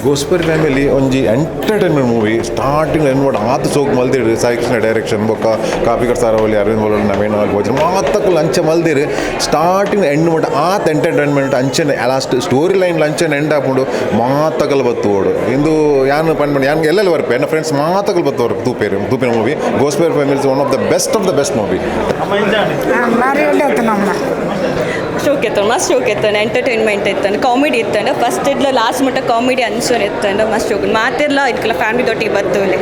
ಗೋಸ್ಮರಿ family ಒಂಜಿ entertainment movie. Starting and ಮುಟ್ಟ ಆತ್ ಸೋಕ್ ಮಲ್ದಿರು. ಸಾಯಿ ಕೃಷ್ಣ ಡೈರೆಕ್ಷನ್ ಬೊಕ್ಕ ಕಾಪಿಕಾಡ್ ಸಾರಾವಳಿ, ಅರವಿಂದ್ ಬೋಳಾರ್, ನವೀನ್ ಭೋಜನ್ ಮಾತಕ್ಕೂ ಅಂಚೆ ಮಲ್ದಿರು. ಸ್ಟಾರ್ಟಿಂಗ್ ಎಂಡ್ ಮುಟ್ಟ ಆತ್ ಎಂಟರ್ಟೈನ್ಮೆಂಟ್. ಅಂಚನೆ ಲಾಸ್ಟ್ ಸ್ಟೋರಿ ಲೈನ್ ಅಂಚನೆ ಎಂಡ್ ಆಪುಂಡು. ಮಾತಕಲ್ ಬತ್ತು ಓಡು. ಇಂದು ಯಾನ್ ಪನ್ಪಂಡು, ಯಾನ್ ಎಲ್ಲೆಲ್ಲ ಬರ್ಪೆ, ಎನ್ನ ಫ್ರೆಂಡ್ಸ್ ಮಾತಕಲ್ ಬತ್ತು ಬರ್ಪೆ ತೂಪೇರು ತೂಪಿನ movie. Gosmari Family, one of the best of the best movie. ಭಾರಿ ಎಡ್ಡೆ ಆಯ್ತು ನಮ್ಮ. ಶೋಕ್ ಇತ್ತು, ಮಸ್ತ್ ಶೋಕ್ ಇತ್ತು. ಎಂಟರ್ಟೈನ್ಮೆಂಟ್ ಇತ್ತು, ಕಾಮಿಡಿ ಇತ್ತು. ಫಸ್ಟ್ ಇಡ್ಲ ಲಾಸ್ಟ್ ಮಟ್ಟ ಕಾಮಿಡಿ ಅನ್ಸೋನ್ ಇತ್ತು. ಮಸ್ತ್ ಶೋಕ್. ಮಾತೆಲ್ಲ ಇದಕ್ಕೆಲ್ಲ ಫ್ಯಾಮಿಲಿ ದೊಟ್ಟಿಗೆ ಬತ್ತುಲೆ.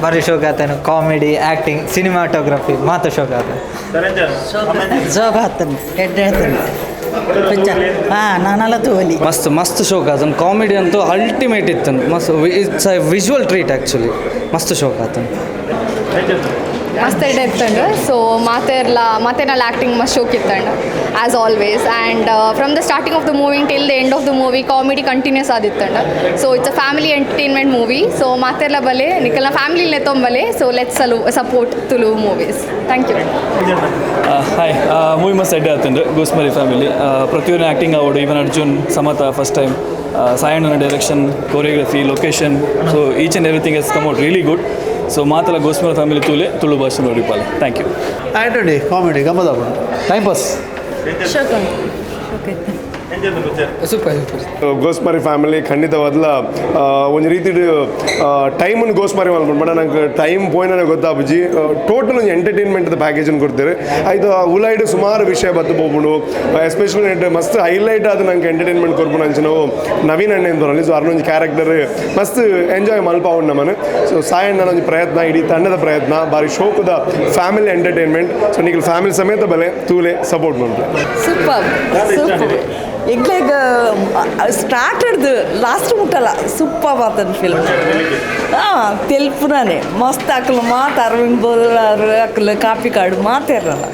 ಭಾರಿ ಶೋಕ್ ಆತನು. ಕಾಮಿಡಿ, ಆ್ಯಕ್ಟಿಂಗ್, ಸಿನಿಮಾಟೋಗ್ರಫಿ ಮಾತ ಶೋಕ್ ಆತನು. ಜೋಗ ಆತನು, ಎಡ್ಡೆ ಆತನು ಪಿಕ್ಚರ್. ಹಾಂ, ನಾನೆಲ್ಲ ತೂವಲಿ. ಮಸ್ತ್ ಮಸ್ತ್ ಶೋಕ್ ಆತನು. ಕಾಮಿಡಿ ಅಂತೂ ಅಲ್ಟಿಮೇಟ್ ಇತ್ತು. ಮಸ್ತ್, it's a visual treat actually. ಮಸ್ತ್ ಶೋಕ್ ಆತನು. ಮಸ್ತ್ ಎಡ್ಡೆ ಇತ್ತಂಡು. ಸೊ ಮಾತೆರ್ಲ ಮಾತೆರ್ನಲ್ಲ ಆ್ಯಕ್ಟಿಂಗ್ ಮಸ್ತ್ ಶೋಕ್ ಇತ್ತಂಡು as always, and from the starting of the movie till the end of the movie comedy continuous ಆದಿತ್ತಂಡು. So it's a family entertainment movie, so ಮಾತೆರ್ಲ ಬಲೆ, ನಿಕಲ್ನ family ತೊಂಬಲೆ. So let's support Tulu movies. Thank you. Hi, movie ಮಸ್ತ್ ಎಡ್ಡೆ ಆತಂಡು. Gosmari family ಪ್ರತಿಯೊಂದು acting ಆವಡು, even Arjun, Samata first time, ಸಾಯಣ್ಣನ direction, choreography, location, so each and everything has come out really good. So ಮಾತಲ Gosmari family ತೂಲೆ, ತುಳು ಭಾಷೆ ನೋಡಿ ಪಾಲೆ. Thank you. ಆಯ್ತು, ಕಾಮಿಡಿ ಗಮ್ಮತ್, time pass. Super super. Gosmari family ಖಂಡಿತವಾದ್ಲ ಒಂಜಿ ರೀತಿ ಟೈಮನ್ನು ಗೋಸ್ಮರಿ ಮಲ್ಪುಂಡು. ಬಟ್ ನಂಗೆ ಟೈಮ್ ಪೋಯಿನ ಗೊತ್ತಾಪುಜಿ. ಟೋಟಲ್ ಒಂಜಿ ಎಂಟರ್ಟೈನ್ಮೆಂಟ್ ಪ್ಯಾಕೇಜ್ ಕೊಡ್ತಾರೆ. ಆಯ್ತು, ಉಲಾಯ್ಡ್ ಸುಮಾರು ವಿಷಯ ಬತ್ತು ಪೋಪುಂಡು. ಎಸ್ಪೆಷಲಿ ನೆಟ್ ಮಸ್ತ್ ಹೈಲೈಟ್ ಆದ ನಂಗೆ ಎಂಟರ್ಟೈನ್ಮೆಂಟ್ ಕೊರ್ಪುನ ಅಂಚಿನವು ನವೀನ್ ಅಣ್ಣೆ ಅಂತ. ಸೊ ಅರ್ನೊಂಜಿ ಕ್ಯಾರೆಕ್ಟರ್ ಮಸ್ತ್ ಎಂಜಾಯ್ ಮಲ್ಪಾವುಂಡು ನಮನ್. ಸೊ ಸಾಯಣ್ಣನ ಒಂಜಿ ಪ್ರಯತ್ನ, ಇಡೀ ತಂಡದ ಪ್ರಯತ್ನ, ಬಾರಿ ಶೋಕುದ ಫ್ಯಾಮಿಲಿ ಎಂಟರ್ಟೈನ್ಮೆಂಟ್. ಸೊ ನೀವು ಫ್ಯಾಮಿಲಿ ಸಮೇತ ಬಲೆ, ತೂಲೆ, ಸಪೋರ್ಟ್ ಮಲ್ಪಲೆ. Super super. ಎಂಕ್ಲೆಗ್ ಸ್ಟಾರ್ಟ್ ಹಿಡ್ದು ಲಾಸ್ಟ್ ಮುಟ್ಟಲ್ಲ ಸೂಪರ್ ಆತನ ಫಿಲ್ಮ್. ಹಾಂ, ತೆಲ್ಪುನಾನೆ ಮಸ್ತ್. ಅಕ್ಲು ಮಾತು, Aravind Bolar ಅಕ್ಲು, Kapikad ಮಾತಿರಲ್ಲ.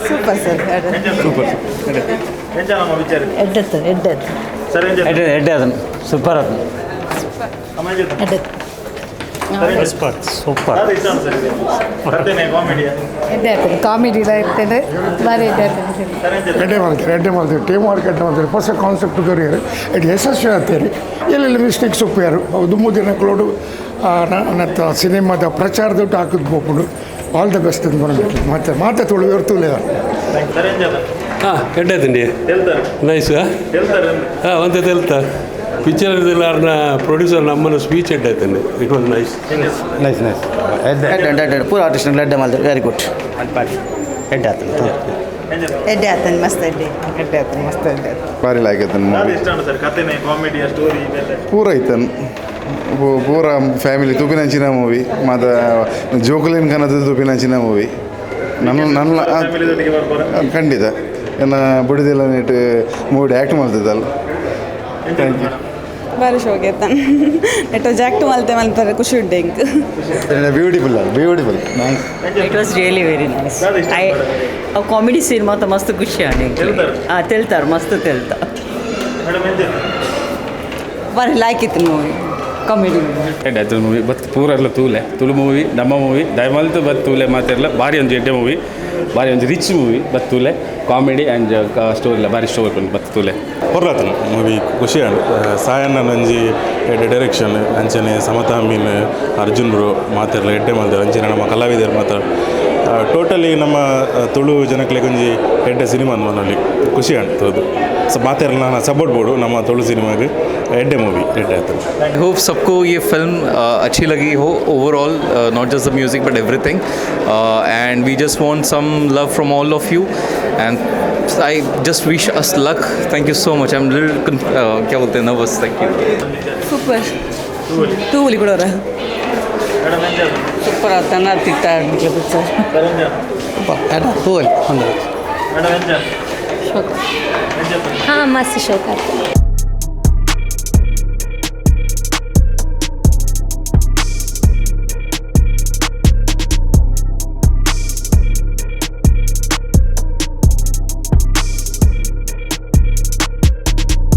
Super sir. Super. ಎಡ್ಡೆತ್ತು ಎಡ್ಡೆತ್ತು. ಎಡ್ಡೆ ಎಡ್ಡೆ ಅದನ್ನು, ಸೂಪರ್ ಅದನ್ನು. ಎಡ್ಡೆತ್ತು. ಸೂಪರ್. ಎಡ್ಡೆ ಆಯ್ತದೆ, ಕಾಮಿಡಿ ಇರ್ತದೆ, ಭಾರಿ ಎಡ್ಡೆ ಆಯ್ತದೆ. ಎಡ್ಡೆ ಮಾಡ್ತಾರೆ, ಎಡ್ಡೆ ಮಾಡ್ತೀವಿ. ಟೀಮ್ ವರ್ಕ್ ಎಡ್ಡೆ ಮಾಡ್ತಾರೆ. ಹೊಸ ಕಾನ್ಸೆಪ್ಟ್ ದೊರೆಯರು. ಇದು ಯಶಸ್ವಿ ಆಗ್ತೀರಿ. ಎಲ್ಲೆಲ್ಲಿ ಮಿಸ್ಟೇಕ್ಸ್ ಒಪ್ಪಿಯಾರು. ದುಮ್ಮು ದಿನಗಳೋಡು ನನ್ನ ಸಿನಿಮಾದ ಪ್ರಚಾರದೊಟ್ಟು ಹಾಕಿದ್ ಹೋಗ್ಬಿಡು. ಆಲ್ the best ಅಂತ ಬಂದ್ಬಿಟ್ಟು ಮತ್ತೆ ಮಾತೆ ತುಳುವರು ತುಳಿದ. ಹಾಂ, ಎಡ್ಡೆ ತಿಂಡಿ ನೈಸ್. ಹಾಂ, ಒಂದೇ ತೆಲ್ತ ಪಿಕ್ಚರ್ ಅರ್ನ ಪ್ರೊಡ್ಯೂಸರ್ ನಮ್ಮನ್ನು ಸ್ಪೀಚ್ ಎಡ್ಡೆ ಆಯ್ತಾನೆ. It was nice. Nice nice. ಎಡ್ಡೆ, ಪೂರ ಆರ್ಟಿಸ್ಟ್ ಎಡ್ಡೆ ಮಾಡಿದ್ರು. Very good. ಎಡ್ಡೆ ಆತನು. ಎಡ್ಡೆ ಆತನ, ಮಸ್ತ್ ಎಡ್ಡೆ. ಎಡ್ಡೆ ಆತನ, ಮಸ್ತ್ ಎಡ್ಡೆ. ಭಾರಿ ಲೈಕ್ ಆಯ್ತು ಮೂವಿ. ಪೂರ ಐತನ್, ಪೂರ ಫ್ಯಾಮಿಲಿ ತೂಪಿನಂಚಿನ ಮೂವಿ. ಮತ್ತು ಜೋಕುಲಿನ್ ಕನದ ತೂಪಿನಂಚಿನ ಮೂವಿ. ನನ್ನ ನನ್ನ ಖಂಡಿತ ಎನ್ನ ಬುಡಿದೆಲ್ಲ ನೆಟ್ ಮೂವಿ ಆ್ಯಕ್ಟ್ ಮಾಡ್ತಿದ್ದಲ್ಲ. Thank you. ಬಾರಿ ಶೋಕ್ ಇತ್ತಾನ. ನೆಟ್ಟು ಜಾಕ್ಟ್ ಮಲ್ತೆ ಮಲ್ಪರೆ ಖುಷಿ ಉಂಟು ಎಂಕ್. Beautiful, beautiful, nice. It was really very nice. I comedy scene ಮಾತ್ರ ಮಸ್ತ್ ಖುಷಿ ಆಂಡ್. ಹಾಂ, ತೆಲ್ತಾರೆ, ಮಸ್ತ್ ತೆಲ್ತ. ಬಾರಿ ಲೈಕ್ ಇತ್ತು ಮೂವಿ, ಕಾಮಿಡಿ. ಎಡ್ಡೆ ಆಯ್ತು ಮೂವಿ. ಬತ್ ಪೂರ ಎಲ್ಲ ತೂಲೆ. ತುಳು ಮೂವಿ, ನಮ್ಮ ಮೂವಿ, ದಯಮಲ್ತು ಬತ್ ತೂಲೆ ಮಾತೆರ್ಲ. ಭಾರಿ ಒಂಜಿ ಎಡ್ಡೆ ಮೂವಿ, ಭಾರಿ ಒಂಜಿ ರಿಚ್ ಮೂವಿ. ಬತ್ ತೂಲೆ. ಕಾಮಿಡಿ ಆ್ಯಂಡ್ ಸ್ಟೋರಿ ಇಲ್ಲ, ಭಾರಿ ಸ್ಟೋರಿ ಬತ್ ತೂಲೆ. ಹೊರ್ಲಾತನ ಮೂವಿ, ಖುಷಿ ಆಂಡ್. ಸಾಯಣ್ಣ ಒಂಜಿ ಎಡ್ಡೆ ಡೈರೆಕ್ಷನ್. ಅಂಚನೆ ಸಮತಾ ಮೀನ್, ಅರ್ಜುನ್ ಬ್ರೋ ಮಾತೆರ್ಲ ಎಡ್ಡೆ ಮಲ್ತೆರ್. ಅಂಚನೆ ನಮ್ಮ ಕಲಾವಿದರು ಮಾತ್ರ. ಟೋಟಲಿ ನಮ್ಮ ತುಳು ಜನಕ್ಲೆಗ್ ಒಂಜಿ ಎಡ್ಡೆ ಸಿನಿಮಾ ಮನೊಲಿ. ಖುಷಿ ಆಂಡ್ ತೂದು. ಸೊ ಮಾತೆರ್ಲ ನಾನು ಸಪೋರ್ಟ್ ಬೋಡು ನಮ್ಮ ತುಳು ಸಿನಿಮಾಗೆ. ಎಡ್ಡೆ ಮೂವಿ, ಎಡ್ಡೆ ಆಯ್ತು. I hope सबको ये फिल्म अच्छी लगी हो overall, not just the music but everything, and we just want some love from all of you and I just wish us luck. Thank you so much. I am little, क्या बोलते हैं, nervous. Thank you. Super. ತೂವಲಿ ಕೊಡೋರ. Super ಆತನ ತಿತ್ತ picture. ತೂವಲಿ ಒಂದು. ಹಾಂ, ಮಸ್ತ್ ಶೋಕ್ ಆಯ್ತು.